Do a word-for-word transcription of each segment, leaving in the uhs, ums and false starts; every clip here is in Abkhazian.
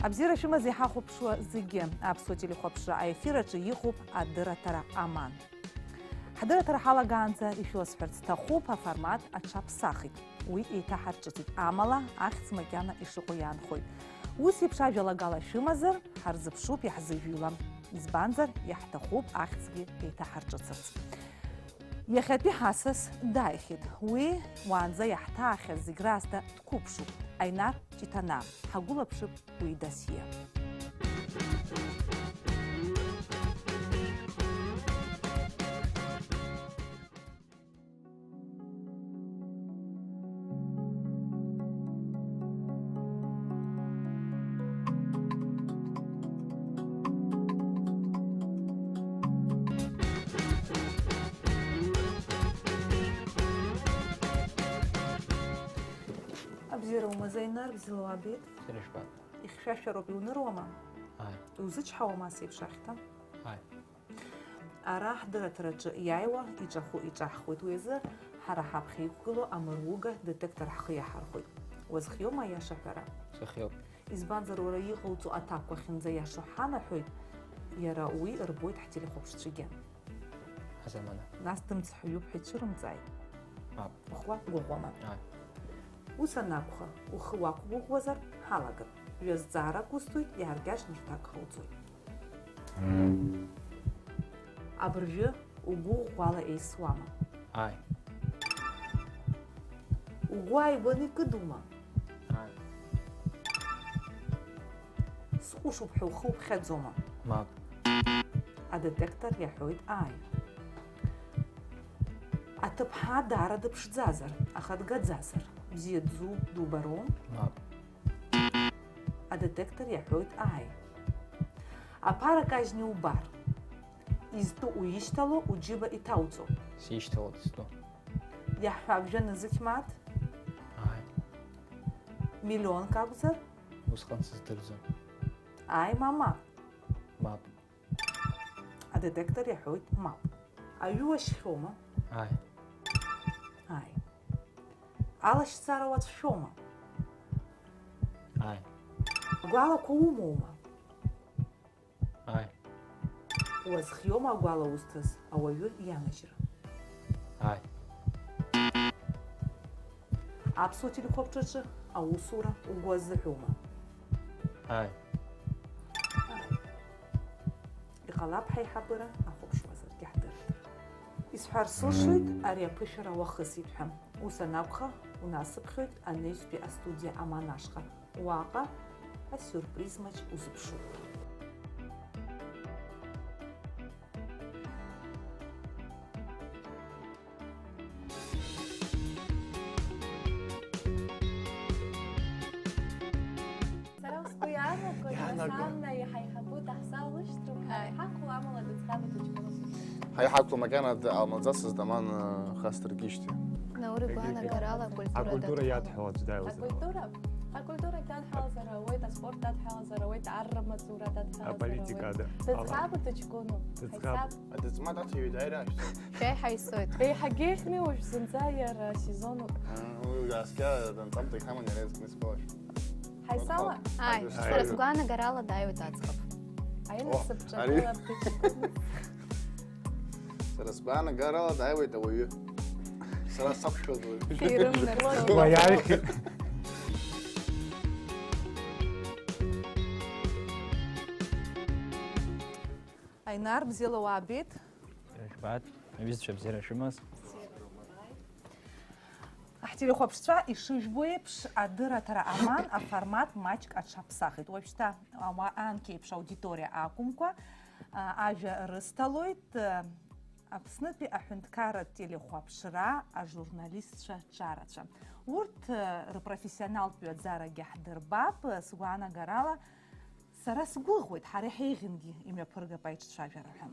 Абзиара шәымаз иҳахәаԥшуа зегьы, аԥсуа телехәаԥшра аефир аҿы иҟоуп адырраҭара Аман. Ҳдырраҭара ҳалагаанӡа ишәыласҳәарц сҭахуп аформат аҽаԥсахит. Уи еиҭаҳарҿыцит, амала ахьӡ макьана ишыҟоу иаанхоит. Ус еиԥш ажәалагала шәымазар, ҳарзыԥшуп иаҳзыжәҩуа. Избанзар, иаҳҭахуп ахьӡгьы еиҭаҳарҿыцырц. Иахьатәи ҳасас дааихьеит. Уи уаанӡа иаҳҭаахьаз зегь раасҭа дқәыԥшуп. Аинар Ҷиҭанаа. Ҳагәылаԥшып уи дасиа. Абзиара умаз, Аинар, бзиала уаабеит. Сара ишбатәу? Ихьшәашәароуп, иуныруама? Ааи. Иузычҳауама ас еиԥш ахьҭа? Ааи. Ара ҳдырраҭараҿы иааиуа иҿахәы иҿаҳхуеит, уи азы ҳара ҳаԥхьа иқәгылоу амыруга детектор ҳхы иаҳархәоит. Уазхиоума аиаша аҳәара? Сыхиоуп. Избанзар, уара иҟауҵо аҭакқәа ахьынӡаиашоу ҳанаҳәоит, иара уи рбоит ҳтелехәаԥшцәагьы. Азамана. Нас дымцҳәаҩуп ҳәа ицәырымҵааит? Мап. Ухы уақәгәыӷуама? Ааи. Ус анакәха, ухы уақәгәыӷуазар, ҳалагап. Ҩа зҵаарак усҭоит, иааркьаҿны рҭак ҟауҵоит. Абыржәы угәы ӷәӷәала еисуама? Ааи. Угәы ааигәаны икыдума? Ааи. Сҟәышуп ҳәа ухы уԥхьаӡома? Мап. Адетектор иаҳәоит ааи. Аҭыԥҳа даара дыԥшӡазар, аха дгаӡазар, бзиа дзу дубароу? Мап. Адетектор иаҳәоит ааи. Аԥара кажьны иубар, изтәу уишьҭало, уџьыба иҭауҵо? Сишьҭалоит изтәу. Иаҳҳәап, жәа нызқь мааҭ? Ааи. Миллионк акәзар? Усҟан сыздырӡом. Ааи, ма мап? Мап. Адетектор иаҳәоит мап. Аҩы уашьхьоума? Ааи. Ааи. Алашьцара уацәшәома? Ааи. Агәалақәа умоума? Ааи. Уазхиоума агәала узҭаз ауаҩы ианажьра? Ааи. Аԥсуа телехәаԥшраҿы аусура угәы азыҳәома? Ааи. Ааи. Иҟалап ҳаиҳабыра ахәаԥшуазаргьы ҳдырт. Исҳәар сылшоит, ари аԥышәара уахысит ҳәа. Ус анакәха, унасыԥхьоит анаҩстәи астудиа Аман ашҟа. Уаҟа асиурприз маҷ узыԥшуп. Сара сгәы иаанагоит, иаанагоит. Нас Анна иҳаиҳабу Таҳсал лышьҭроуп, ҳа Ааи. Иҳахәо амала дыӡӷаб аҭаҷкәым. Ҳа иҳақәло макьана д-, амалӡацызт Аман, э, хасдыркижьҭеи. Науры гәаанагарала акультура Акультура дадҳәалоуп. Иадҳәалаӡә дааиуазар ауеит. Акультура, акультура дадҳәалазар ауеит, аспорт дадҳәалазар ауеит, арра маҵура дадҳәалазар Аполитика, ауеит. Да. Дыӡӷабу дыҷкәыну? Дыӡӷаб. Ҳаисап. Аҭыӡмаҭ аҭыҩ дааира ашәҭ. Шәа иҳаисоит. Еиҳагьы еиӷьми уажә зынӡа иара сезонуп. Уи ааскьа данҵамҭа иҳаман иара изкны исԥылашәа. Ҳаисала? Ааи, Ааи. Сара сгәаанагарала дааиуеит аӡӷаб. Аинасыԥ О, ҿагылап ари. Дыҷкәын. Сара сгәаанагарала дааиуеит ауаҩы. Сара сақәшәоит уаҩы. Шәирымнарҵәо. Уа иааихьеит. Аинар, бзиала уаабеит. Жәбаҭ, аҩызцәа бзиара шәымаз. Ҳтелехәаԥшцәа ишыжәбо еиԥш, адырраҭара Аман аформат маҷк аҽаԥсахит. Уажәшьҭа ауаа анкьеиԥш аудиториа акәымкәа, а, ажәа рысҭалоит, а, Аԥснытәи аҳәынҭқарратә телехәаԥшра ажурналистцәа ҿарацәа. Урҭ, а, рпрофессионалтә ҩаӡарагьы ҳдырбап, а, сгәаанагарала, сара сгәыӷуеит, ҳара иҳеиӷьынгьы имҩаԥыргап аиҿцәажәара ҳәа.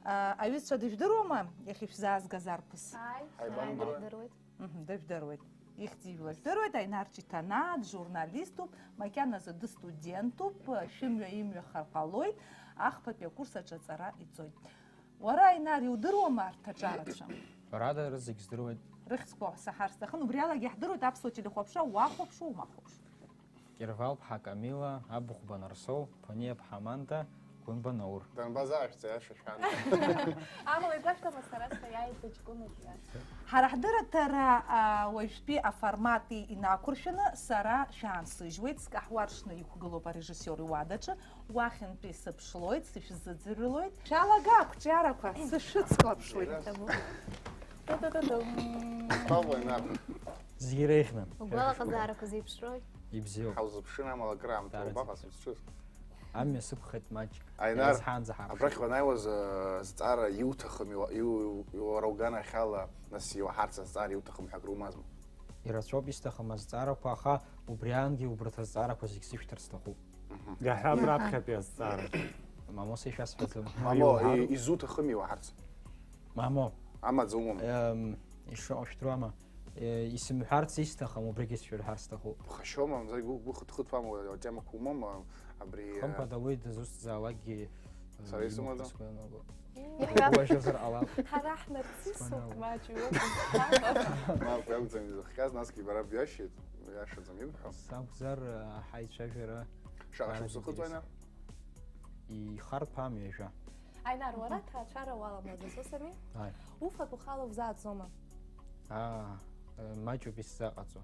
А, аҩызцәа дыжәдыруама иахьышәзаазгаз арԥыс? Ааи, Ҳаибамдыруа. Ааи, дыжәдыруеит. Мгм, дыжәдыруеит. Ихьӡ-ижәла жәдыруеит, Аинар Ҷиҭанаа, джурналиступ, макьаназы дыстудентуп, шәымҩа имҩахар ҟалоит, ахԥатәи акурс аҿы аҵара иҵоит. Уара, Аинар, иудыруама арҭ аҿарацәа? Ҳәарада, рызегь здыруеит. Рыхьӡқәа саҳар сҭахын, убри алагьы иаҳдыруеит аԥсуа телехәаԥшра уахәаԥшуа, умахәаԥшуа. Ирвалԥҳа Камила, Абыхәба Нарсоу, Ԥаниаԥҳа Аманда, Гәынба Наур. Данбазаашәҵа, аиаша шәан. Амала игәашәҭама сара саиааит быҷкәынак ҳәа? Ҳара ҳдырраҭара, а, уажәтәи аформати инақәыршәаны сара шәаансыжьуеит, скаҳуа ршны иқәгылоуп арежиссиор иуадаҿы, уахьынтәи сыԥшлоит, сышәзыӡырҩлоит. Шәалага ақәҿиарақәа сышәыцклаԥшуеит. Та-та-та-дум. Павла инап. Зегьы иреиӷьны. Угәалаҟазаарақәа зеиԥшрои? Ибзиоуп. Ҳаузыԥшын амала акыраамҭа Даараӡа уабаҟаз ибзиоуп. узҿыз? Амҩа сықәхеит маҷк. Аинар, Ҳаанӡа ҳаԥшуп. Абрахь уанааиуаз, э, зҵаара иуҭахым, иуа- иу- иу- иуароуган ахьала нас иуаҳарц азҵаара иуҭахым ҳәа акрумазма? Ирацәоуп исҭахым азҵаарақәа, аха убри аангьы убарҭ азҵаарақәа зегь сышәҭар сҭахуп. Иаҳҳәап раԥхьатәи азҵаара. Мамоу, сишәасҳәаӡом. Мамо, и- изуҭахым иуаҳарц? Мамоу, Амаӡа умоума? эм, ишыҟоу шәдыруама? Э, исымҳәарц исҭахым, убригьы сшәырҳәар сҭахуп. Ԥхашьома, мамзаргь угәы хыҭхыҭуама, атемақәа умоума, абри, э, Хымԥада уи дызусҭзаалакгьы, э, Сара исымаӡам. имаҳәа сгәы ианаго. Иаҳҳәап, Уажәазар ҟалап. ҳара ҳнарцисуп, Сгәанала. маҷҩуп. Мап, иакәӡам изыхҟьаз, насгьы бара бҩашьеит, иашаӡам ибҳәо. Сакәзар, э, ҳаицәажәара Шаҟа Ара шықәса хыҵуа зегьы ина? Ихартә амҩа жәа. Аинар, уара ҭаацәара уаламлаӡац, ус ами? Ааи. Уфатә ухала узааӡома? Аа, э, маҷуп исзаҟаҵо.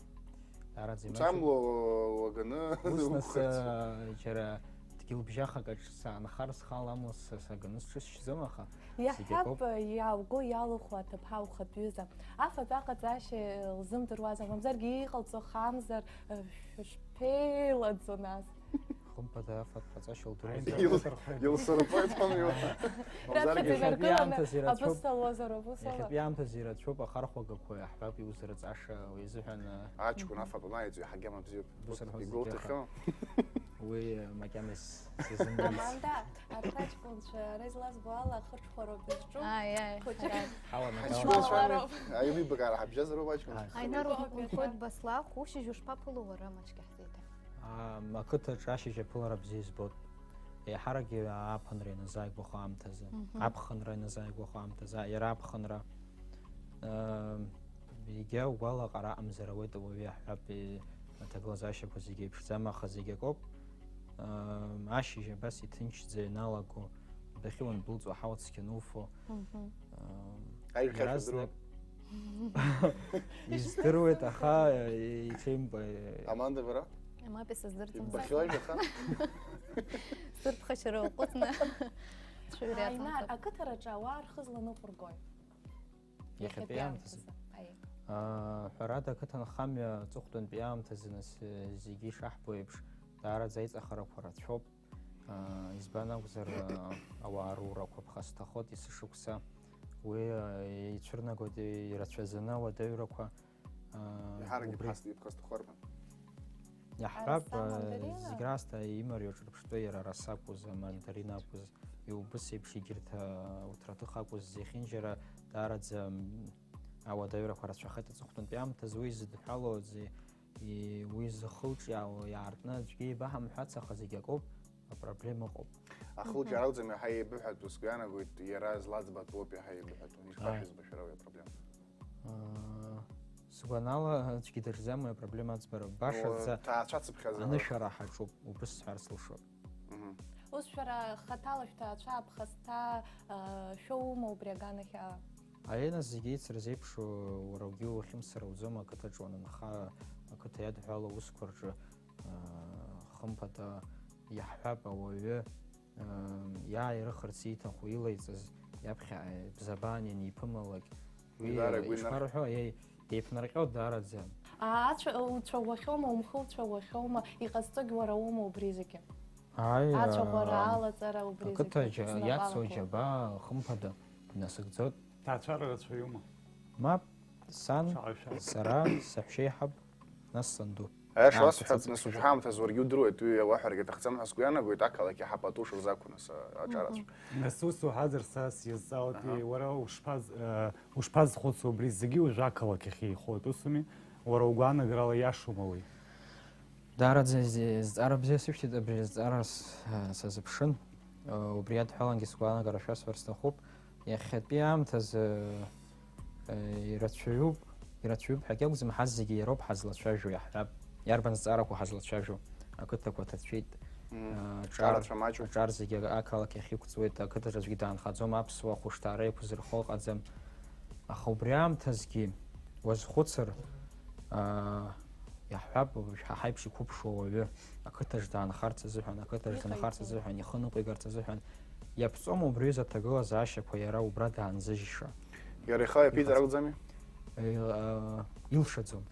Даараӡа имаҷуп. Уцамло уаганы Ус нас, уқәхарц. э, џьара дгьылбжьахак аҿы саанхар схала амла са- саганы сҽысшьӡом, аха зегь Иаҳҳәап, акоуп. иаауго иалуху аҭыԥҳа ухатәҩыза. Афатә аҟаҵашьа лзымдыруазар, мамзаргьы иҟалҵо хамзар, шәышԥеилаӡо нас? Хымԥада афатә ҟаҵашьа Аинар лдыруазар. Ил- Илсырбоит амҩа. Мамзаргьы Раԥхьаӡа Иахьатәи инаргыланы аамҭазы ирацәоуп. абысҭа луазар, убыс ала. Иахьатәи аамҭазы ирацәоуп, ахархәагақәа иаҳҳәап иузырҵаша уеизыҳәаны. Аҷкәын афатә анаиҵо иаҳагьы амабзиоуп. Бысырҳәоз Игәоуҭахьоу? Уи макьана ис- сизымдырит. Аманда, арҭ аҷкәынцәа ара излазбо ала ахырҽхәароуп изҿу. Ааи, ааи. Хәыҷра. Ҳауанагалап. Аҷкәынцәа аҩбагара ҳабжьазароуп аҷкәынцәа. Ааи. Аинар, Сгәы унхоит баслахә, ушьыжь ушԥаԥыло уара маҷк иаҳзеиҭаҳәа? Ам, ақыҭаҿ ашьыжь аԥылара бзиа избоит. Еиҳаракгьы ааԥынра ианазааигәахо аамҭазы, Мгм. аԥхынра ианазааигәахо аамҭазы, иара аԥхынра. Ам, егьа угәалаҟара аҟамзар ауеит, ауаҩы иаҳҳәап, и-, аҭагылазаашьақәа зегьы еиԥшӡам, аха зегь акоуп. Ам, ашьыжь абас иҭынчӡа ианалаго, адәахьы уандәылҵуа, аҳауа цқьа ануфо. Мгм. Ам, Аиҩхьа иаразнак издыруеит, аха, э, иҽеим-, э, Аманда бара? Мап исыздырӡом. Иббахьоу ажәаха? Сырԥхашьара уҟәыҵны. Цәаҩра Аинар, иаҭахым. Ақыҭараҿы ауаа рхы зланыҟәыргои? Иахьатәи аамҭазы. Аиеи. Аа, ҳәарада, ақыҭанхамҩа аҵыхәтәантәи аамҭазы нас, э, зегьы ишаҳбо еиԥш, даараӡа аиҵахарақәа рацәоуп. Аа, избан акәзар, аа, ауаа рурақәа ԥхасҭахоит есышықәса. Уи, аа, ицәырнагоит ирацәаӡаны ауадаҩрақәа. Аа, Иаҳаракгьы убри ԥхасҭа иԥхасҭахо арбан? Иаҳҳәап, Араса, аа, мандарина? зегь раасҭа имариоу ҿырԥштәы иара араса акәыз, амандарин акәыз, иубыс еиԥш егьырҭ, аа, урҭ раҭых акәыз, зехьынџьара даараӡа, м, ауадаҩрақәа рацәахеит аҵыхәтәантәи аамҭазы. Уи зыдҳәалоу, зи-, и-, уи зхылҿиаау иаартны аӡәгьы еибаҳамҳәац, аха зегь акоуп, апроблема ыҟоуп. Ахылҿиара акәӡам иаҳа еибыҳәатәу, сгәы иаанагоит, иара злаӡбатәу ауп иаҳа еибыҳәатәу. Ишԥашәызба шәара уи апроблема? Аа, сгәанала, аӡәгьы даҿӡам уи апроблема аӡбара. Башаӡа Ҭаацәацыԥхьаӡа. Анышәара ҳаҿуп, убыс сҳәар сылшоит. Мгм. Ус шәара хаҭала шәҭаацәа аԥхасҭа, а, шәоума убри аганахь ала? Аиеи, нас, зегьы еицырзеиԥшу, уара угьы уахьымсыр ауӡом, ақыҭаҿы уанынха, ақыҭа иадҳәало аусқәа рҿы, аа, хымԥада, иаҳҳәап, ауаҩы, аа, иааирыхырц ииҭаху, илаиҵаз иаԥхьа, аа, бзабан ианиԥымлалак, уи, Дара игәы ишԥарҳәо, еи, деиԥнарҟьо даараӡа. Ацәа уцәаӷәахьоума, умхы уцәаӷәахьоума, иҟазҵогь уара уоума убри зегьы? Ааи, Ацәаӷәара, аа, алаҵара убри ақыҭа зегьы џьа-, снапала иацу акәым. џьабаа, хымԥада, инасыгӡоит. Ҭаацәара рацәаҩума? Мап, сан, Шаҟа шәа? сара, саҳәшьеи ҳаб, нас санду. Аиаша Аа, уасҳәап, сыццакы. нас уажә ҳаамҭазы уаргьы удыруеит, уи уаҳәаргьы аҭахӡам ҳәа сгәы иаанагоит, ақалақь иаҳа пату шырзақәу, нас, аҿарацәа. Нас ус уҳәазар, са сизҵаауеит, Аҳа. уара ушԥаз-, э, ушԥазхәыцуа убри зегьы уажәы ақалақь ахь еихоит, усуми? Уара угәаанагарала иашоума уи? Даараӡа зи-, зҵаара бзиа сышәҭеит, абри азҵаара с-, сазыԥшын. Убри адҳәалангьы сгәаанагара шәасҳәар сҭахуп. Иахьатәи аамҭазы, э, ирацәаҩуп, ирацәаҩуп ҳәагьы акәӡам, ҳазегьы иароуп ҳазлацәажәо, иаҳҳәап, иарбан зҵаарақәоу ҳазлацәажәо. ақыҭақәа ҭацәит. Мм. А, Ҿарацәа маҷуп. Аҿар зегьы ақалақь ахь иқәҵуеит, ақыҭаҿ аӡәгьы даанхаӡом, аԥсуаа хәышҭаара еиқәзырхо ыҟаӡам. Аха убри аамҭазгьы уазхәыцыр, аа, иаҳҳәап, уажә ҳа ҳаиԥш иқәыԥшуа уаҩы ақыҭаҿ даанхарц азыҳәан, ақыҭаҿ Иҟаиҵо. дынхарц азыҳәан, ихы ныҟәигарц азыҳәан иаԥҵома убри аҩыза аҭагылазаашьақәа иара убра даанзыжьша? Иара ихала иаԥиҵар акәӡами? Э, аа, илшаӡом.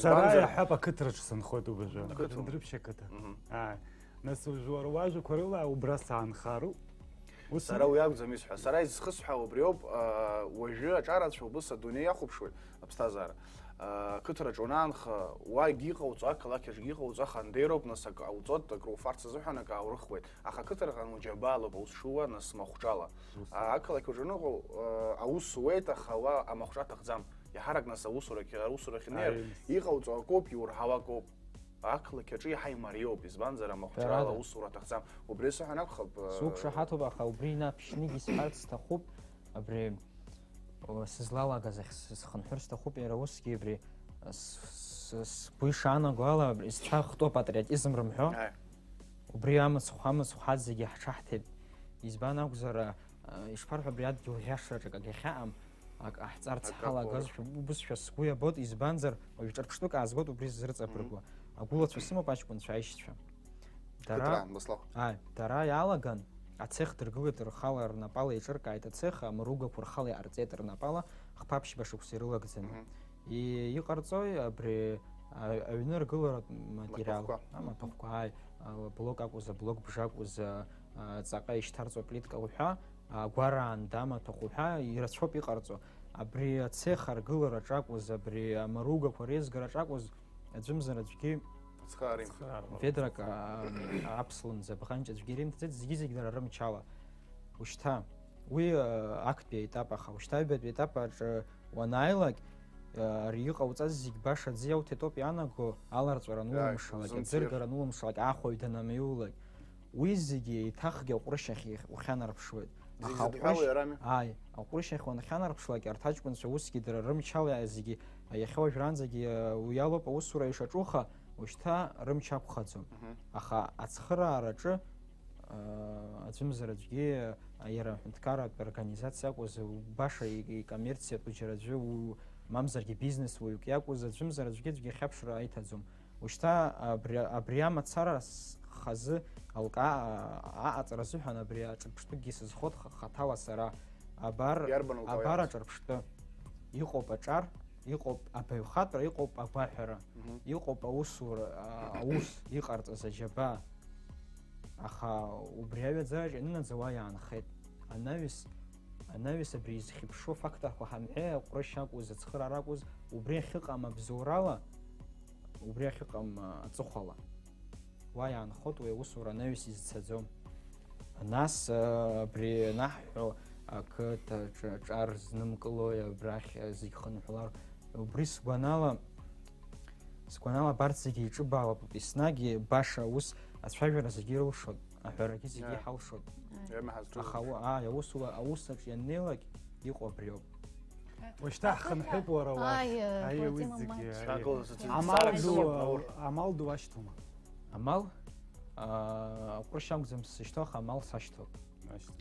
Сара иаҳҳәап, ақыҭраҿ сынхоит убыржәы. Ақыҭан. Дрыԥшь ақыҭа. Мгм. Ааи. Нас уажәы уара уажәақәа рыла убра саанхароуп. Ус Сара уи акәӡам исҳәо. Сара изхысҳәаауа убри ауп, аа, уажәы аҿарацәа убыс адунеи иахәаԥшуеит, аԥсҭазаара. Аа, ақыҭараҿ уанаанха, уагь иҟауҵо, ақалақь аҿгьы иҟауҵо, аха андеироуп, нас акы ҟауҵоит, акры уфарц азыҳәан акы ааурыхуеит. Аха ақыҭараҟны уџьабаалоуп аус шууа, нас махәҿала. Аа, ақалақь аҿы аныҟоу, аа, аус уеит, аха уа амахәҿа аҭахӡам. Иаҳарак нас аусурахь, аусурахь инеир, Аи. иҟауҵо акоуп, иурҳауа акоуп. Ақалақь аҿы иаҳа имариоуп, избанзар, амахәҿала Ҳәарада. Аусура аҭахӡам. Убри сыҳәан акәхап, э, Суқәшаҳаҭуп, аха убри инаԥшьныг исҳәарц сҭахуп, абри, о, сызлалаагаз ахь с- схынҳәыр сҭахуп, иара усгьы абри, с- с- сгәы ишаанаго ала, абри сцәа хтәоуп патриотизм рымҳәо. Аи. Убри амыцхә, амыцхә ҳазегьы ҳҽаҳҭеит. Избан акәзар, а, ишԥарҳәо, абри адгьыл ӷьашраҿ акагьы ахьаам, ак ҟаҳҵарц Акы ҳалагазшәа, убысшәа сгәы иабоит, избанзар, уажә ҿырԥштәык аазгоит убри сзырҵабыргуа. Агәылацәа сымоуп аҷкәынцәа аишьцәа. Дара, Ԥыҭраан, Баслахә. Ааи, дара иалаган, ацех дыргылеит, рхала рнапала еиҿыркааит ацех, амаругақәа рхала иҟарҵеит рнапала, хԥа ԥшьба шықәса ирылагӡаны. Мгм. И-, иҟарҵои абри а-, аҩны аргыларатә материал? Амаҭәахәқәа. Амаҭәахәқәа, ааи, а, блок акәыз, аблок бжа акәыз, а, а, ҵаҟа ишьҭарҵо плитка уҳәа, а, агәараанда амаҭәахә уҳәа, ирацәоуп иҟарҵо. Абри ацех аргылараҿ акәыз, абри амаругақәа реизгараҿ акәыз, аӡәымзар аӡәгьы Ацхыраара. Ведрак, а, аԥслымӡ абӷанҷ аӡәгьы иримҭаӡеит, зегьы-зегь дара рымчала. Ушьҭа, уи, а, актәи аетап, аха ушьҭа аҩбатәи аетап аҿы уанааилак, а, ари иҟауҵаз зегь баша аӡы иауҭеит ауп иаанаго, аларҵәара анулымшалак, узымцеир. Аӡыргара анулымшалак, аахәаҩ данамыҩулак. Уи зегьы еиҭахгьы аҟәрышьахь их-, ухьанарԥшуеит. Зегь Аха зыдҳәалоу аҟәрышь-, иарами? Ааи, аҟәрышьахь уанхьанарԥшлак, арҭ аҷкәынцәа усгьы дара рымчала зегьы, иахьа уажәраанӡагьы, уи иалоуп аусура ишаҿуха, ушьҭа рымч ақәхаӡом. Мгм. Аха ацхыраараҿы, а, аӡәымзар аӡәгьы, а, иара аҳәынҭқарратә организациа акәыз, баша и-, икоммерциатәу џьара аӡәы, у-, мамзаргьы бизнес уаҩык иакәыз, аӡәымзар аӡәгьы аӡәгьы ахьаԥшра аиҭаӡом. Ушьҭа абри, абри амацара с-, хазы алкаа, а-, аҟаҵара азыҳәан абри аҿырԥштәыкгьы сызхот х-, хаҭала сара. Абар, Иарбан лкаау абар иаауз? Аҿырԥштәы. Иҟоуп аҿар, иҟоуп абаҩхатәра, иҟоуп агәаҳәара, Мгм. иҟоуп аусура, а, аус иҟарҵаз аџьабаа. Аха убри аҩаӡараҿ ианынаӡа уа иаанхеит. Анаҩс, анаҩс абри изхьыԥшуа факторқәа ҳамҳәеи, аҟәрышь акәыз, ацхыраара акәыз, убри ахьыҟам абзоурала, убри ахьыҟам, а, аҵыхәала. Уа иаанхоит уи аусура анаҩс изцаӡом. Нас, а, абри анаҳҳәо ақыҭа ҿ-, ҿар знымкылои абрахь, а, зегь хынҳәлар? Убри сгәанала, сгәанала абарҭ зегьы иҿыбаауп, еснагь баша аус ацәажәара зегьы ирылшоит, аҳәарагьы зегьы Иа. Иҳалшоит. Иамаҳа зҿу. Аха уа, ааи, аусула, аус аҿы ианнеилак иҟоу абриоуп. Ушьҭа ҳхынҳәып уара уа. Ааи, Аиеи, уи Владимир зегьы, Маҷ. аиеи. Шәаанкылозаҵәык Амал сарахь ду, сымоуп, Наур. Амал ду ашьҭоума? Амал, аа, аҟәрышь акәӡам сзышьҭоу, аха амал сашьҭоуп.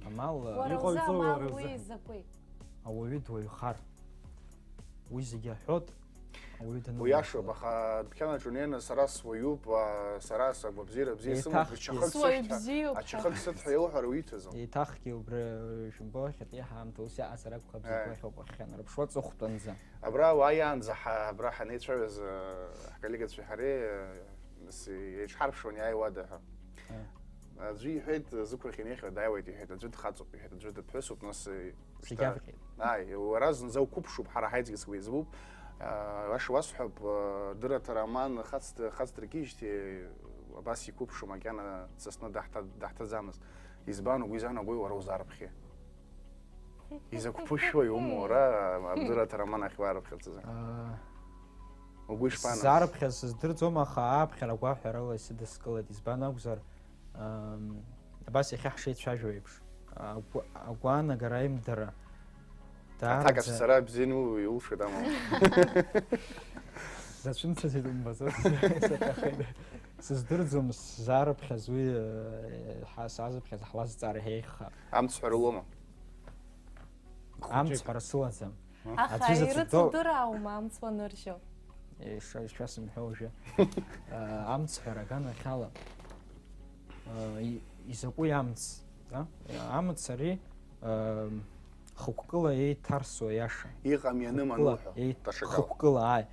Амал, аа, Уара Иҟауҵо узы амал уара узы. Уи закәи? Ауаҩы дуаҩхар. Уи зегьы аҳәот, ауаҩы данылымшалак. Уиашоуп, аха адәқьанаҿ унеины сара суаҩуп, а, сара сагәабзиара бзиа сымоуп, Еиҭахгьы. ачахык Суаҩ сыҭ ҳәа, бзиоуп ҳәа. ачахык сыҭ ҳәа иуҳәара уиҭазом. Еиҭахгьы убра, э, шәымбо, иахьатәи ҳаамҭа ус иҟазар акәхап, Аи. зегь уахь ауп ахьхьанарԥшуа, аҵыхәтәанӡа. Абра уааиаанӡа ҳа-, абра ҳанеицәажәоз, э, ҳколлегацәеи ҳареи, э, нас еиҿҳарԥшуан иааиуада ҳәа. Аи. Аӡәы иҳәеит, зықәрахь инеихьоу дааиуеит, иҳәеит, аӡәы дхаҵоуп, иҳәеит, аӡәы дыԥҳәысуп, нас, э, Зегь шьҭа-, авҟьеит. Ааи, уара зынӡа уқәыԥшуп, ҳара ҳаиҵегьы сгәы иаӡбуп. Э, баша уасҳәап, э, дырраҭара аман хацд-, хацдыркижьҭеи абас иқәыԥшу макьана дсасны даҳҭа-, даҳҭаӡамызт. Избан угәы изаанагои уара узаарыԥхьеи? Изакә ԥышәои умоу уара, абдураҭ ароман ахь уаарыԥхьарц азы? Аа, Угәы ишԥаанагои? Сзаарыԥхьаз сыздырӡом, аха ааԥхьара гәаҳәарала исыдыскылеит. Избан акәзар, ам, абас иахьа ҳшеицәажәо еиԥш, агәа-, агәаанагара аимдара Аҭак даараӡа ацәцара бзианы иулшоит, амала. Дацәымцаӡеит, умбаӡои, саҭахеит. Сыздырӡом сзаарыԥхьаз уи, э, ҳа-, саазыԥхьаз ҳлазҵаара ҳәа еиӷьхап. Амцҳәара лоума? Амцҳәара сылаӡам. Аха аӡәы изацәыдоу ирыцудырааума амц уаныржьо? Иша-, ишәасымҳәо уажәы. Э, амцҳәара аганахьала, э, и-, изакәи амц, да? Амц ари, э, хықәкыла еиҭарсуа иаша. Иҟам ианым Хықәкыла ануҳәо, еит-, даҽакала. Хықәкыла, ааи.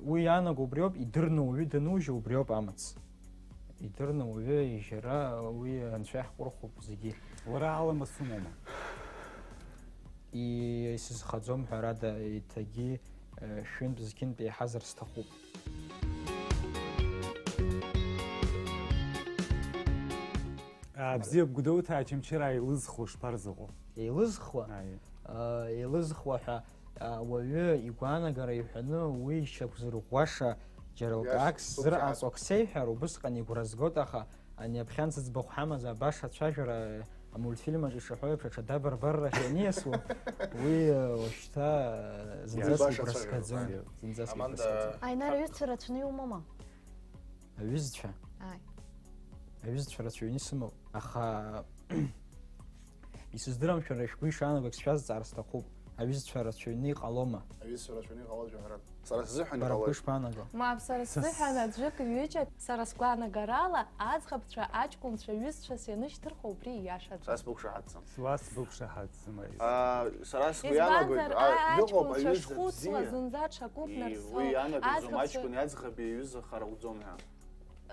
Уи иаанаго убриоуп, идырны уаҩы данужьо убриоуп амц. Идырны уаҩы ижьара уи анцәа иаҳҟәырхуп зегьы. Уара аламыс умоума? И-, исызхаӡом, ҳәарада, еиҭагьы, э, шәынтә зқьынтә еиҳазар сҭахуп. А, бзиа, Гәдоуҭа Очамчыра еилызхуа шԥарзыҟоу? Еилызхуа? Аиеи. А, еилызхуа ҳәа, а, уаҩы игәаанагара иҳәаны уи шьақәзырӷәӷәаша џьара лкаак Иашоуп, сзыр-, суқәшаҳаҭ. Аҵәоқсеиҳәар, убысҟан игәра згоит, аха ани аԥхьан зыӡбахә ҳамаз абаша ацәажәара, амультфильм аҿы ишаҳәо еиԥш, аҽада барбаррахь ианиасуа, уи, а, уажәшьҭа, а, зынӡаск Иабаша игәра ацәажәара, сгаӡом, аиеи. Зынӡаск Аманда, игәра сгаӡом. Аинар, аҩызцәа рацәаны иумоума? Аҩызцәа? Аиеи. Аҩызцәа рацәаҩны исымоуп, аха исыздырам, шәара шәгәы ишаанагогь сшәазҵаар сҭахуп, аҩызцәа рацәаҩны иҟалома? Аҩызцәа рацәаҩны иҟалоит жәаҳәарак. Сара сзыҳәан Бара бгәы иҟалоит. Ишԥаанаго? Мап, сара Са- сзыҳәан аӡәык, ҩыџьак, сара сгәаанагарала, аӡӷабцәа, аҷкәынцәа, ҩызцәас ианышьҭырхуа убри ииашаӡам. Са сбықәшаҳаҭӡам. Сара сбықәшаҳаҭӡам, аиеи. А, сара сгәы Избанзар, иаанагоит, а, а-, иҟоуп аҷкәынцәа аҩыза шхәыцуа бзиа. Зынӡа ҽакуп И-, нарцо, уи иаанагаӡом аӡӷабцәа аҷкәыни аӡӷаби аҩыза хара уӡом ҳәа.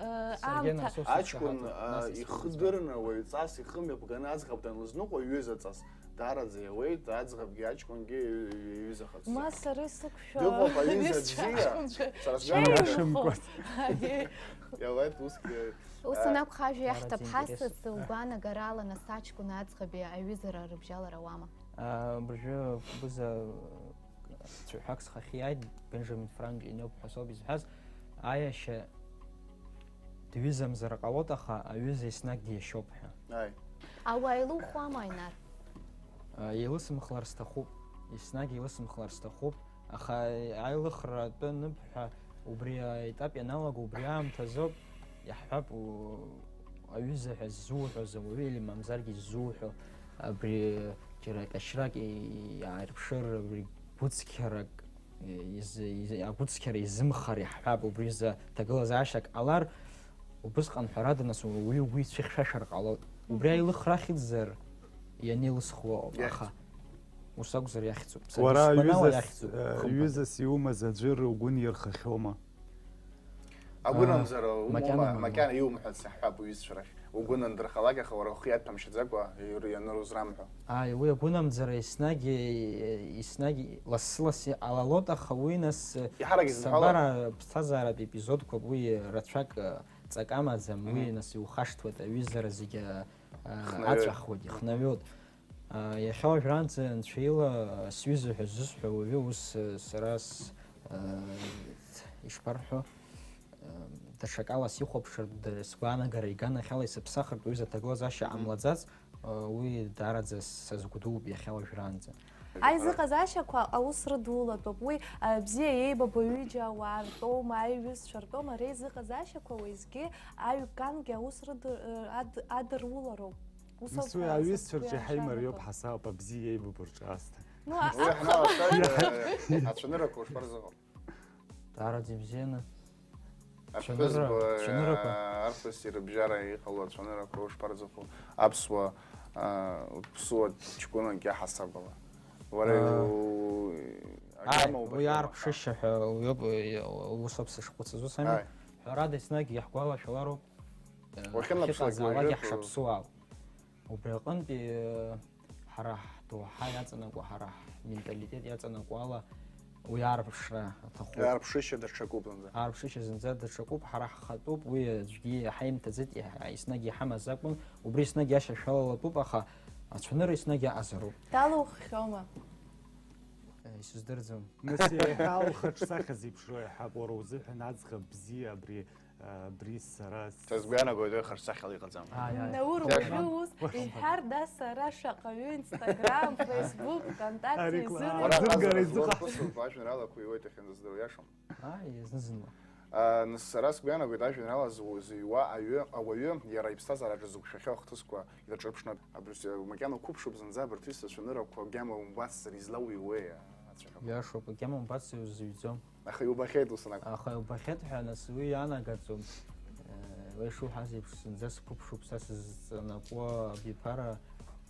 Э, Саргьы аамҭа. Насоуп Аҷкәын, сахьаҭоуп, а, нас исхыдырны, уаҩҵас ихы мҩаԥганы аӡӷаб данлызныҟәо, ҩызаҵас, даараӡа иауеит, аӡӷабгьы аҷкәынгьы ҩ-, ҩ-, ҩызахарц. Ма сара исықәшәо Дыҟоуп аҩыза ҩызцәа бзиа, аҷкәынцәа сара сгәы иаанагоит. Ҽеиҩхо. Аиеи. Иауеит усгьы. Ус А, анакәха, ажәа иаҳҭап, Даараӡа ҳасас, интересно. Лгәаанагарала, нас аҷкәын аӡӷаби аҩызара рыбжьалара ауама? А, абыржәы Кәбыза цәаҳәак схахьы иааит, Бенджамин Франклин иоуп ҳәа соуп изҳәаз, аиашьа дҩызамзар ҟалоит, аха аҩыза еснагь диашьоуп ҳәа. Ааи. Ауаа еилухуама, Аинар? А, еилысымхлар сҭахуп, еснагь еилысымхлар сҭахуп, аха аилыхра атәы аныбҳәа, убри аетап ианалаго, убри аамҭазоуп, иаҳҳәап, у-, аҩыза ҳәа ззуҳәоз ауаҩы или мамзаргьы ззуҳәо, абри џьара кашьрак и-, иаарԥшыр, абри гәыцқьарак, изы, изы, агәыцқьара изымхар иаҳҳәап, убри изы ҭагылазаашьак ҟалар, убысҟан ҳәарада, нас, уаҩы угәы ицәыхьшәашәар ҟалоит. Убри Мгм. аилыхра ахьӡзар, ианеилысхуа, Иахьӡуп. Аха ус акәзар иахьӡуп. Саргьы Уара сгәанала аҩызас, иахьӡуп, э, хымԥада. Ҩызас иумаз аӡәыр угәы нирхахьоума? Агәынамӡара Аа, умоума, макьана макьана иумҳәац, иаҳҳәап, уҩызцәа рахь. Угәы нандырхалак, аха уара ухы иадҭәамшьаӡакәа, иур-, ианырузрамҳәо. Ааи, уи агәынамӡара еснагь, еснагь лассы-ласс иҟалалоит, аха уи нас, Иҳарак изынҳәало? Сабара ԥсҭазааратә епизодқәак уи рацәак, ҵак амаӡам, уи Мгм. нас иухашҭуеит, аҩызара зегьы, а, Хнаҩоит. Аҵәахуеит, ихнаҩоит. А, иахьа уажәраанӡа Анцәа ила, а, сҩыза ҳәа зысҳәо уаҩы ус, а, сара с-, а, ишԥарҳәо, а, даҽакала сихәаԥшыртә, д-, сгәаанагара иганахьала исыԥсахыртә, уҩыза аҭагылазаашьа Мгм. ҟамлаӡац, а, уи даараӡа сазгәдууп иахьа уажәраанӡа. Аизыҟазаашьақәа аус рыдулатәуп. Уи, а, бзиа еибабо ҩыџьа ауаа ртәоума, аиҩызцәа ртәоума, реизыҟазаашьақәа уеизгьы аҩ-гангьы аус рыд-, ы, ад-, адырулароуп. Ус Нас ауп уи ҳәа аҩызцәа сыгәгьы рҿы иааншәан иҳаимариоуп акәым. Ҳасаб абзиа еибабо рҿы аасҭа. Ну, Уи акәхап. Ҳнаалашәа, э, ацәаныррақәа ушԥарзыҟоу? Даараӡа ибзианы. Аԥҳәызба, Цәанырра, цәаныррақәа. Э, арԥыси рыбжьара иҟало ацәаныррақәа ушԥарзыҟоу? Аԥсуа, э, ԥсуа ҷкәынак иаҳасабала. Уара Э, у-, ааи, агьама уи убахьоума? Аарԥшышьа ҳәа уиоуп, э, ус ауп сышхәыцыз, ус ами? Ааи. Ҳәарада, еснагь иаҳгәалашәалароуп. Уахьынаԥшлак ҳахьыҟазаалак уажәы иаҳшаԥсуаау. Убри аҟынтәи, ҳара ҳдоуҳа иаҵанакуа, ҳара ҳменталитет иаҵанакуа ала, уи аарԥшра аҭахуп. Аарԥшышьа даҽакуп зынӡа. Аарԥшышьа зынӡа даҽакуп, ҳара ҳхатәуп, уи аӡәгьы иҳаимҭаӡеит, иҳ-, еснагь иҳамаз акәын, убри еснагь иашьашәалалатәуп, аха ацәанырра еснагь аҟазароуп. Далуххьоума? Э, исыздырӡом. Нас еиҳа ухаҿсахьа зеиԥшроу иаҳҳәап, уара узыҳәан аӡӷаб бзиа абри Абри сара с- Са сгәы иаанагоит, уи хаҿсахьала иҟаӡам. Ааи, ааи. Наур, Иашан. Уажәы ус Уашан. Иҳәар, да, сара шаҟаҩы Instagram, Facebook, ВКонтакте Ари изыруа. Уара Зынгара азыҳәан изыҟаҳҵо. Злоуԥсуп, ажәеинраалақәа иуеит иахьынӡаздыруа, иашам? Ааи, зны-зынла. А, нас сара сгәы иаанагоит, ажәеинраала зу-, зыҩуа аҩы, ауаҩы иара иԥсҭазаараҿы зықәшәахьоу ахҭысқәа ирҿырԥшны, абри макьана уқәыԥшуп зынӡа абарҭ ҩызцәа рацәанырақәа агьама умбацзар излауҩуеи ацәаҳәақәа? Иашоуп, агьама умбацзар узыҩӡом. Аха иубахьеит ус анакәха. Аха иубахьеит ҳәа, нас, уи иаанагаӡом. Э, уи шуҳәаз еиԥш, зынӡа сқәыԥшуп, са сызҵанакуа абиԥара,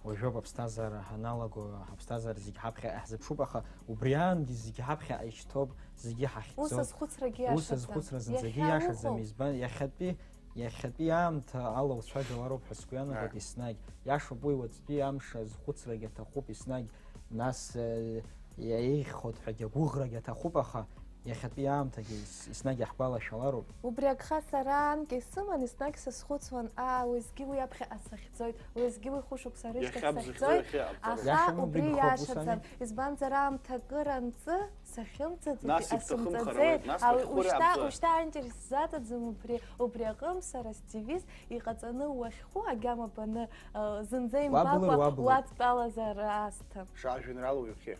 уажәоуп аԥсҭазаара ҳаналаго, ҳаԥсҭазаара зегь ҳаԥхьа иаҳзыԥшуп, аха убри аангьы зегь ҳаԥхьа ишьҭоуп, зегьы ҳахьӡоуп. Ус азхәыцрагьы Ус иашаӡам. Азхәыцра зынӡагьы Иахьа иашаӡам, уҟоуп. Избан, иахьатәи, иахьатәи аамҭа ала уцәажәалароуп ҳәа сгәы иаанагоит Аи. Еснагь. Иашоуп уи, уаҵәтәи амш азхәыцрагь аҭахуп еснагь, нас, э, иеиӷьхоит ҳәагьы агәыӷрагь аҭахуп, аха иахьатәи аамҭагьы ес-, еснагь иаҳгәалашәалароуп. Убри агха сара анкьа исыман, еснагь сазхәыцуан, аа, уеизгьы уи аԥхьаҟа сахьӡоит, уеизгьы уи хәышықәса рышьҭахь Иахьа бзыхьӡо сахьӡоит, иахьа аҟаҵара. Аха Иашаны убри убри иахоуп, ус иашаӡам, ами? Избанзар аамҭа акыр анҵы, сахьымӡаӡеит, Нас ибҭахымхар исымҵаӡеит, ауеит, нас ауи быхьхәыри ушьҭа, абза. Ушьҭа аинтерес сзаҭаӡам убри, убри аҟынтә сара сдевиз, иҟаҵаны уахьхәы агьама баны, э, зынӡа Уабылыр, имбакәа уабылыр. Уадтәалазар аасҭа. Шаажәеинраала уҩхьеи?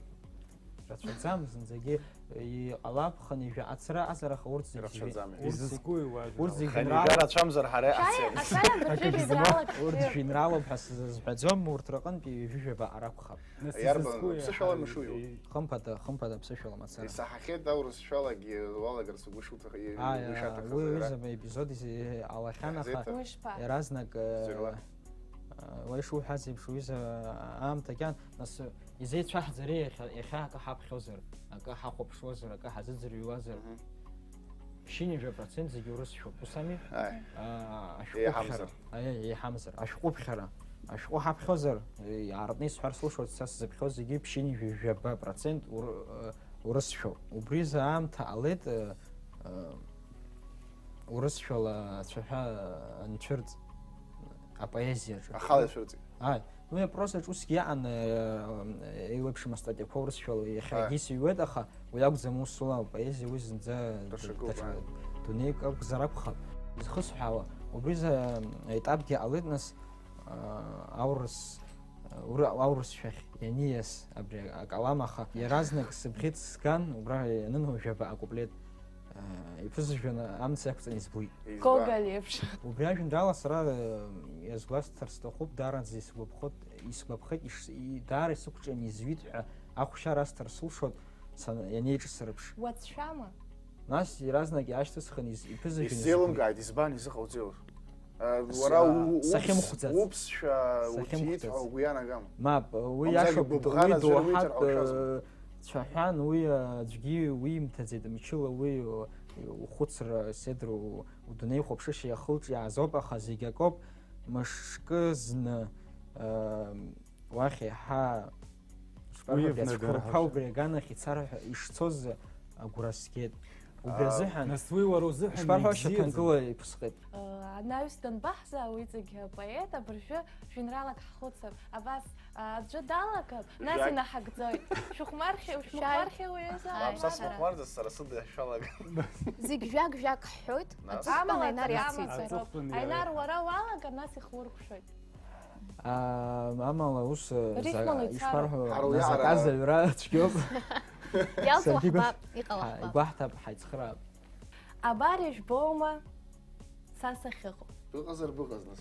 Рацәаӡам, зынӡагьы иҟалап, хынҩажәа ацра азараха урҭ зегь Рацәаӡам. Урҭ зегь, Изызкуи уажәа? Урҭ зегь Хынҩажәа жәеинраала-, рацәамзар ҳара Шәааи, иҳацеит. Ашара абыржәы Акагьы змоу. Жәеинраалак Урҭ бзиоуп. Жәеинраалоуп ҳәа сзазҳәаӡом, урҭ рҟынтә ҩажәи жәаба аракәхап. Нас Иарбан, изызкуи ԥсышәала иҳа-, мышуиу? и- Хымԥада, хымԥада ԥсышәала мацара. Исаҳахьеит аурыс шәалагьы уалагарц угәы шуҭаху, Ааи, угәы ишаҭахыз уи иара. Ҩыза епизод изы ҟалахьан, аха Иаҳзеиҭа? Уи шԥа? Иаразнак, э, Зырла. э, уа ишуҳәаз еиԥш, уҩыза аамҭа кьан, нас, э, изеицәаҳҵари иахьа, иахьа акы ҳаԥхьозар, акы ҳахәаԥшуазар, акы ҳазыӡырҩуазар? Мгм. Ԥшьынҩажәа процент зегьы урысшәоуп, ус ами? Ааи. Аа, ашәҟәыԥхьара. Еиҳамзар. Аиеи, еиҳамзар. Ашәҟәыԥхьара. Ашәҟәы ҳаԥхьозар, э, иаартны исҳәар сылшоит, са сзыԥхьоз зегьы ԥшьынҩажәа жәаба процент ур-, э, урысшәоуп. Убри изы аамҭа ҟалеит, э, э, урысшәала ацәаҳәа анцәырҵ апоезиаҿы. Ахала ицәырҵит. Ааи. Уи апрозаҿ усгьы иаан, э, еиуеиԥшым астатиақәа урысшәала иахьагьы Ааи. Сыҩуеит, аха уи акәӡам усула апоезиа, уи зынӡа Даҽакуп, даҽа ааи. Дунеик акәзар акәхап. Изхысҳәаауа, убри изы, э, етапгьы ҟалеит, нас, э, аурыс, э, ура-, аурысшәахь ианиас абри акалам, аха иаразнак сыбӷьыц сган, убра ианынаужәаба акуплет, э, иԥызжәаны амца иақәҵаны избоит. Избан? Гоголь еиԥш. Убри ажәеинраала сара, э, иазгәасҭар сҭахуп, даараӡа исгәаԥхоит, исгәаԥхеит, иш-, и-, даара исықәҿианы изҩит ҳәа ахәшьара асҭар сылшоит, са-, ианеиҿысырԥш. Уацәшәама? Нас иаразнак иаашьҭысхын, из-, иԥызажәаны Исзеилымкааит, избан изыҟауҵеи урҭ? Э, С-, уара а, у-, у-, сахьымхәӡац. Уԥсшәа уҭиит ҳәа Сахьымхәӡац. Угәы иаанагама? Мап, уи Мамзаргьы иашоуп, гәыбӷан уи аӡәыр доуҳатә, уиҭар ҳәа уцәазар? Э, цәаҳәан, уи, э, аӡәгьы уимҭаӡеит, мчыла уи, э, ухәыцра, седр, у-, удунеихәаԥшышьа иахылҿиаазоуп, аха зегь акоуп, мышкы зны, э, уахь еиҳа Уи шԥарҳәои, ивнадырҳәа. Ацәқәырԥа убри аганахь ицар ҳәа ишцоз агәра згеит. Убри Аа. Азыҳәан Нас уи уара узыҳәан шԥарҳәо, ибзиаӡам. Шьаҭанкыла иԥысҟеит. Анаҩс данбаҳзаауеи, иҵегь апоет, абыржәы жәеинраалак ҳхәыцып. Абас, а, аӡәы далагап, нас Жәак. Инаҳагӡоит. Шәыхәмархьеи, Шәааи. Шәмыхәмархьеи уи азы? Ааи, Мап, са ҳара. Смыхәмарӡац, сара сыда шәалага. Зегь жәак-жәак ҳҳәоит, Нас? Аҵыхәтәан Амала Аинар акагьы иациҵоит. Амаӡароуп. Аҵыхәтәан Аинар, иара. Уара уалагар, нас ихуркәшоит. А, амала ус, э, Рифмала за-, ицароуп. Ишԥарҳәо, Ҳара нас уиаҟара аказа аҩра цәгьоуп. Иалҵуа Саргьы ҳбап, гәаҳ-, иҟала ҳа-, ҳбап. Игәаҳҭап, ҳаицхраап. Абар ижәбома са сахьыҟоу? Быҟазар быҟаз, нас.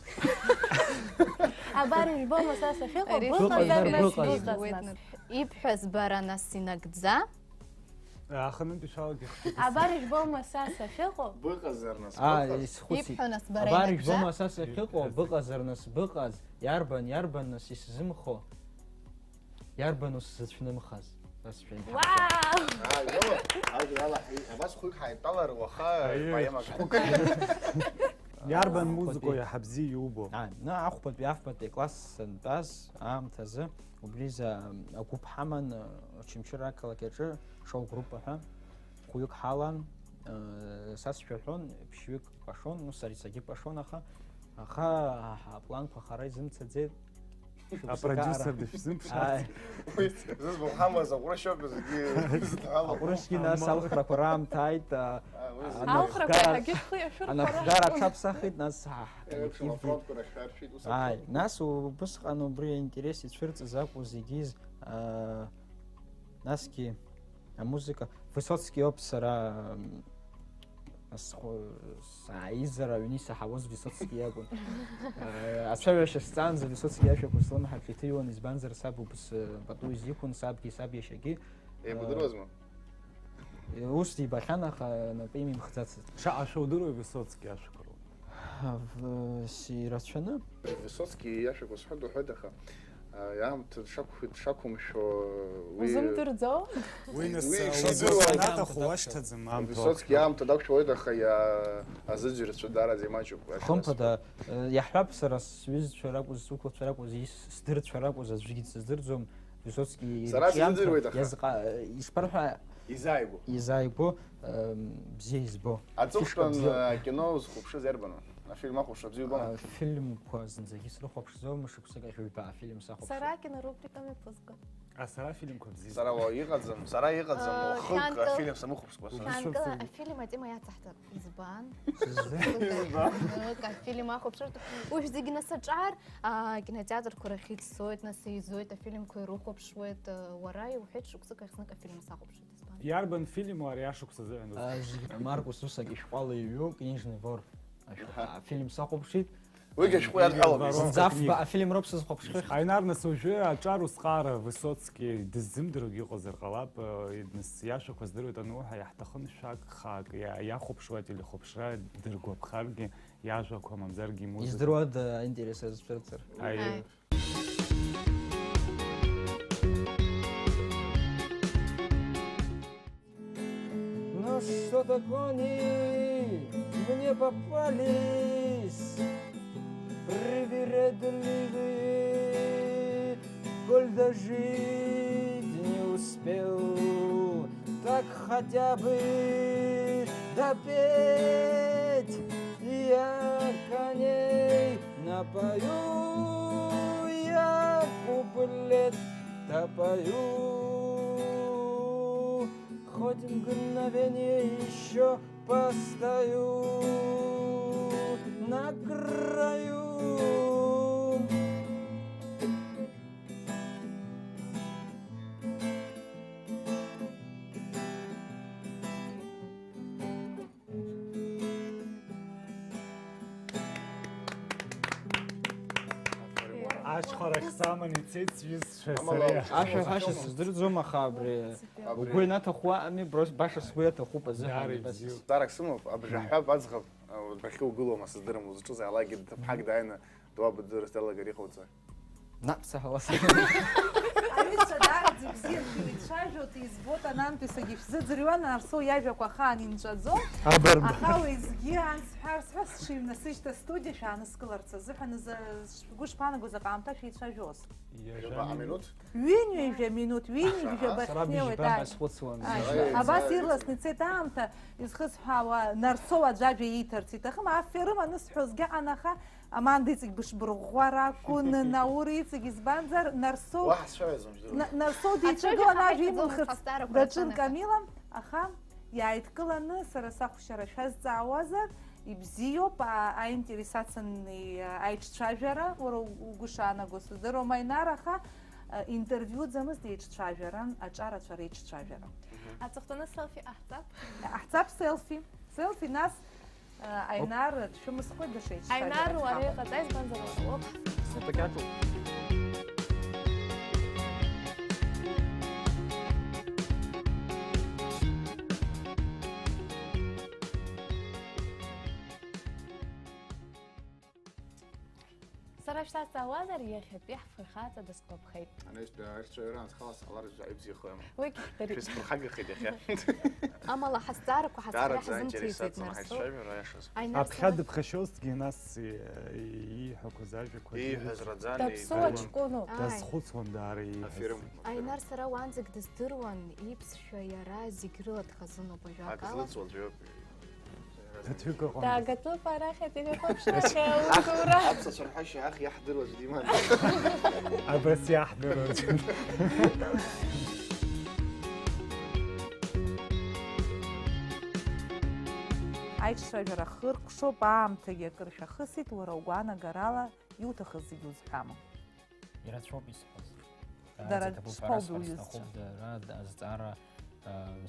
Абар ижәбома са сахьыҟоу, Ари быҟазар, Быҟазар нас быҟаз. Быҟаз, нас. Ибҳәаз бара, нас, инагӡа. Аханынтә ишәалагьы хәыҷык. Абар ижәбома са сахьыҟоу? Быҟазар, нас, А, быҟаз. Исхәыцит. Ибҳәо, нас, бара Абар инагӡа? Ижәбома са сахьыҟоу, Ибҳәаз. Быҟазар, нас, быҟаз, иарбан, иарбан, нас, исзымхо? Иарбан усзыцәнымхаз? Нас шәеинҳа-. Вау! Ааи, иоуа, ажәеинраала, ҳи-, абас хәҩык ҳаидтәалар, уаха Аиеи. Поемак ҳгәы. Иарбан Ахәбатәи. Музыкоу иаҳа бзиа иубо? Ааи, ну, ахәбатәи, афбатәи акласс сантәаз аамҭазы, убри изы агәыԥ ҳаман, Очамчыра ақалақь аҿы, шоу группа ҳәа, хәҩык ҳалан, э, са сшәаҳәон, ԥшьҩык кәашон, ну, сара, саргьы кәашон, аха, аха апланқәа хара изымцаӡеит. Апродиусер дышәзымԥшааит. Ааи. Уи зыӡбахә ҳамаз аҟәрышь ауп, зегьы зыдҳәалоу. Аҟәрышьгьы нас Амал. Алхрақәа раамҭа ааит, а, А, уи зегьы. Алхрақәа анахәгара, иаҳагьы шәхы иашәырхәара анахәгара акәын. Аҽаԥсахит, нас ҳа-, Еиԥш, ҳкитгьы. Афронтқәа рахь шәаршәит, ус Ааи, акәын. Нас убысҟан убри аинтерес ицәырҵыз акәу зегьы, а, насгьы амузыка, Высоцки ауп сара, м, Нас схәы-, сааизар аҩны исаҳауаз Высоцки иакәын. Э, ацәажәашьа сҵаанӡа Высоцки иашәақәа слымҳаҿ иҭыҩуан, избанзар, саб убыс, э, пату изиқәын, сабгьы, саб иашьагьы. Еибудыруазма? Э, ус дибахьан, аха напы имихӡацызт. Шаҟа шәудыруеи Высоцки ашәақәа роуп? В-, сирацәаны. Высоцки иашәақәа сҳәоит, уҳәоит, аха, а, иаамҭа дшақәшәо, дшақәымшәо, уи Узымдырӡо? Уи нас, уи уи шидыруа усҟан аҭаху уашьҭаӡам, аамҭа Высоцки уақәшәо. Иаамҭа дақәшәоит, аха иа-, азыӡырҩцәа даараӡа имаҷуп. Хымԥада, э, иаҳҳәап, сара сҩызцәа ракәыз, сықәлацәа ракәыз, ис-, сдырцәа ракәыз, аӡәгьы дсыздырӡом. Высоцки Сара ирҿиамҭа сыздыруеит, аха. Иазҟа-, ишԥарҳәа-, Изааигәоу. Изааигәоу, эм, бзиа избо. Аҵыхәтәан, Фишка бзиа. Э, кино узхәаԥшыз иарбану? Афильм ахәаԥшра бзиа убама? Афильмқәа зынӡагьы срыхәаԥшӡом, шықәсык ахь ҩба афильм сахәаԥшуеит. Сара акинорубрика мҩаԥызго. А сара афильмқәа бзиа. Сара уа иҟаӡам, сара иҟаӡам, Э, уахык хьанкыла, афильм самыхәаԥшкәа сара. Хьанкыла афильм атема иацаҳҵап. Избан? Избан? Афильм ахәаԥшыртә. Уажә зегьы нас аҿар, а, кинотеатрқәа рахь ицоит, нас еизоит, афильмқәа ирыхәаԥшуеит, а, уара иуҳәеит, шықәсык ахь знык афильм сахәаԥшуеит, избан? Иарбан фильму ари ашықәс азыҳәан узхәаԥшуа? Маркус ус агьы шәҟәала иҩу, Книжный вор. Ашәҟәы, афильм сахәаԥшит. Уигьы ашәҟәы иадҳәалоуп. Зынӡа афба-, афильм роуп сызхәаԥшхьоу. Аинар, нас уажәы аҿар узхара Высоцки дыззымдыруагьы ыҟазар ҟалап, э, нас иашәақәа здыруеит ануҳәа, иаҳҭахын шәак хаак иа-, иахәаԥшуа телехәаԥшра дыргәаԥхаргьы, иажәақәа мамзаргьы имузыка. Издыруада аинтерес азцәырҵыр? Аиеи. Аи. Ну что-то кони мне попались привередливые, коль дожить не успел, так хотя бы допеть. Я коней напою, я куплет допою. Хоть мгновение ещё постою на краю. Ашьхарахь саман ицеит сҩызцәа сареи. Ашәа ҳәашьа сыздырӡом, аха абри угәы ианаҭаху ами, просто баша сгәы иаҭахуп азыҳәан. Даара ибзиоуп. Ҵаарак сымоуп, абжаҳәа баӡӷаб, а, убахьы угылома, сыздырам, узҿыз аалакгьы, дҭыԥҳак дааины дуа быдырс далагар иҟауҵа. Наҟ саҳауа саҳауа. Аҩызцәа даараӡа ибзиан шәеицәажәоит, избоит, анантәи сагьышәзыӡырҩуан, Нарсоу иажәақәа ахаан инҵәаӡом. Абарда. Аха уеизгьы анс ҳәа, сҳәа сшыҩнасыжьт астудиа шәааныскыларц азыҳәан, изы, шәгәы шԥаанаго, заҟа аамҭа шәеицәажәоз? Ҩажәа минуҭ? Ҩынҩажәа минуҭ, ҩынҩажәа бахьнеиуеит, ааи. Сара быжьба схәыцуан. Ааи, абас ирласны ицеит аамҭа, изхысҳәаауа, Нарсоу аӡә ажәа ииҭарц иҭахым, аферым анысҳәозгьы аҟан, аха Аманда иҵегь бышбырӷәӷәар акәын, Наур иҵегь, избанзар, Нарсоу, Уаҳа сцәаҩаӡом, ижәдыруеит. На-, Нарсоу Ацәажәара деиҿагылан ажәа ҳаиҭаӡом, имылхырц аха даҿын ҳҭарақәа Камила, аха иааидкыланы сара сахәшьара шәазҵаауазар, ибзиоуп, а-, аинтерес ацын и-, аиҿцәажәара, уара у-, угәы шаанаго сыздыруам, Аинар, аха, а, интервиуӡамызт, еиҿцәажәаран, аҿарацәа реиҿцәажәара. Аҵыхәтәаны селфи ҟаҳҵап. Ҟаҳҵап селфи. Селфи, нас, Аинар, дшәымысхуеит, даҽа еиҿцәажәарак ҳамоуп. Аинар, уара иҟаҵа, избанзар, уара уоуп. Снапы кьаҿуп. Сара шәсазҵаауазар, иахьатәи ҳфырхаҵа дысгәаԥхеит. Ани, аишьцәа, аишьцәа, иара анс хала сҟалар, жәаҩа ибзиахои, ама. Уигь дырит. Шәысԥырхагахеит иахьа. Амала ҳазҵаарақәа ҳазхара Даараӡа ҳзымцеиӡеит, интересаӡам Нарсоу. Ҳаицәажәара, аиашаз. Аинар, Аԥхьа сара дыԥхашьозҭгьы, нас, и-, ииҳәақәаз ажәақәа Ииҳәаз раӡан, Даԥсуа иибарун. Ҷкәыноуп. Ааи. Дазхәыцуан даара ииҳәаз. Аферым, аферым. Аинар, сара уаанӡагь дыздыруан, иԥсшәа иара зегь рыла дхазыноуп ажәакала. Ак злыҵуа аӡәы иоуп. Даҽакы ыҟамызт. Даагатәуп арахь ателехәаԥшрахь, аусура. Аԥсацәа рҳәашьа аах иаҳдыруаз диман. Абас иаҳдыруаз. Аиҿцәажәара хыркәшоуп, аамҭагьы акыр шәахысит, уара угәаанагарала иуҭахыз зегьы узҳәама? Ирацәоуп исҳәаз. Дара Даараӡа иҭабуп, шԥоубо ҳәа расҳәар уҩызцәа? Сҭахуп, дара, да-, азҵаара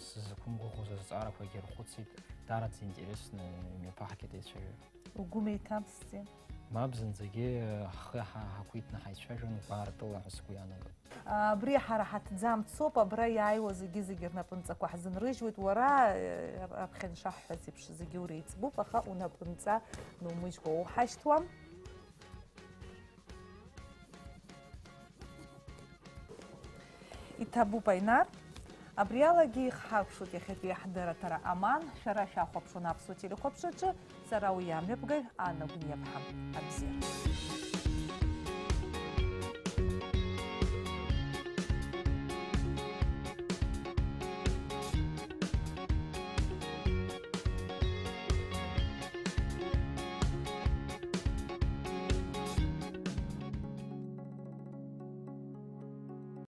Сзықәымгәыӷуаз азҵаарақәагьы рхәыцит, даараӡа интересны имҩаԥаҳгеит аицәажәара. Угәы меиҭамсӡеи? Мап, зынӡагьы ҳхы ҳа- ҳақәиҭны ҳаицәажәон гәаартыла ҳәа сгәы иаанагоит. Абри ҳара ҳаҭӡамц соуп, абра иааиуа зегьы-зегьы рнапынҵақәа ҳзынрыжьуеит, уара, э, раԥхьа ишаҳҳәаз еиԥш зегьы уреиҵбуп, аха унапынҵа нумыжькәа уҳашьҭуам. Иҭабуп, Аинар. Абриалагьы ихҳаркәшоит иахьатәи ҳдырраҭара аман. Шәара шәахәаԥшуан Аԥсуа телехәаԥшраҿы, сара уи амҩаԥгаҩ Анна Гәниаԥҳа. Абзиара.